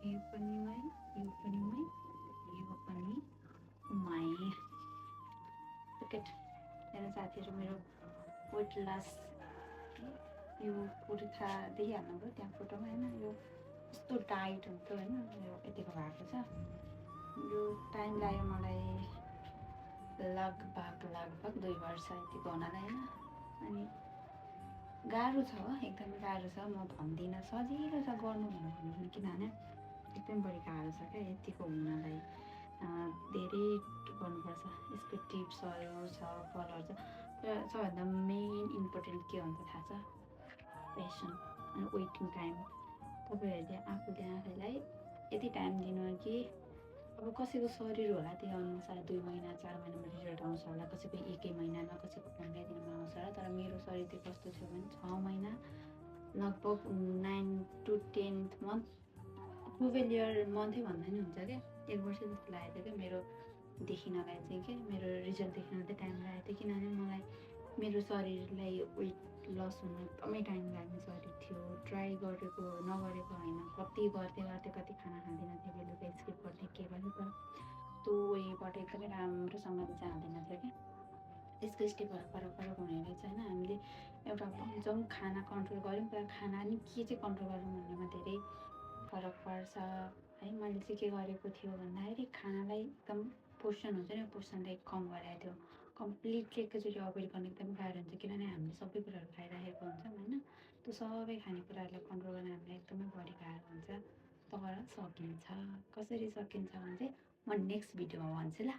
यो पनि मै, यो पनि मै, यो पनि मै। हेर्नु साथीहरू, मेरो वेट लस यो कुर्ता देखिहाल्नुभयो त्यहाँ फोटोमा होइन, यो यस्तो टाइट हुन्थ्यो होइन, यो यतिको भएको छ। यो टाइम लाग्यो मलाई लगभग 2 वर्ष यतिको हुनलाई होइन। अनि गाह्रो छ, एकदमै गाह्रो छ। म भन्दिनँ सजिलो छ गर्नु भन्नु, किनभने एकदम बढी गाह्रो छ क्या यतिको हुनलाई। धेरै गर्नुपर्छ, यसको टिप्सहरू छ, कलर छ। र सबभन्दा मेन इम्पोर्टेन्ट के हुन्छ थाहा छ? पेसन अनि वेटिङ टाइम। तपाईँहरूले आफूलाई यति टाइम दिनु कि अब कसैको शरीर होला त्यही अनुसार 2 महिना 4 महिनामा रिजल्ट आउँछ होला, कसैको 1 महिनामा, कसैको 15 दिनमा आउँछ होला। तर मेरो शरीर चाहिँ कस्तो थियो भने 6 महिना, लगभग 9 to 10 मन्थ, 12 इयर मन्थै भन्दा नि हुन्छ क्या, 1 वर्ष जस्तो लागेको थियो क्या मेरो देखिनलाई चाहिँ क्या, मेरो रिजल्ट देखिन चाहिँ टाइम लागेको थियो। किनभने मलाई मेरो शरीरलाई वेट लस हुनु एकदमै टाइम लाग्ने शरीर थियो। ट्राई गरेको नगरेको होइन, कति गर्दै कति खाना खाँदैन थियो, बेलुका स्किप गर्थेँ के गर्नु, तर त्यो उयोबाट एकदमै राम्रोसँगले जाँदैन थियो क्या। त्यसको स्टेपहरू फरक हुने रहेछ होइन। हामीले एउटा भन्छौँ खाना कन्ट्रोल गऱ्यौँ, तर खाना नि के चाहिँ कन्ट्रोल गरौँ भन्नेमा धेरै फरक पर्छ है। मैले चाहिँ के गरेको थियो भन्दाखेरि खानालाई एकदम पोर्सन हुन्छ नि, पोर्सनलाई कम गरेको थियो। कम्प्लिटली एकैचोटि अभोइड गर्ने एकदमै गाह्रो हुन्छ, किनभने हामीले सबै कुराहरू खाइराखेको हुन्छौँ होइन। त्यो सबै खानेकुराहरूलाई कन्ट्रोल गर्न हामीलाई एकदमै बढी गाह्रो हुन्छ। तर सकिन्छ। कसरी सकिन्छ भने चाहिँ म नेक्स्ट भिडियोमा भन्छु ल।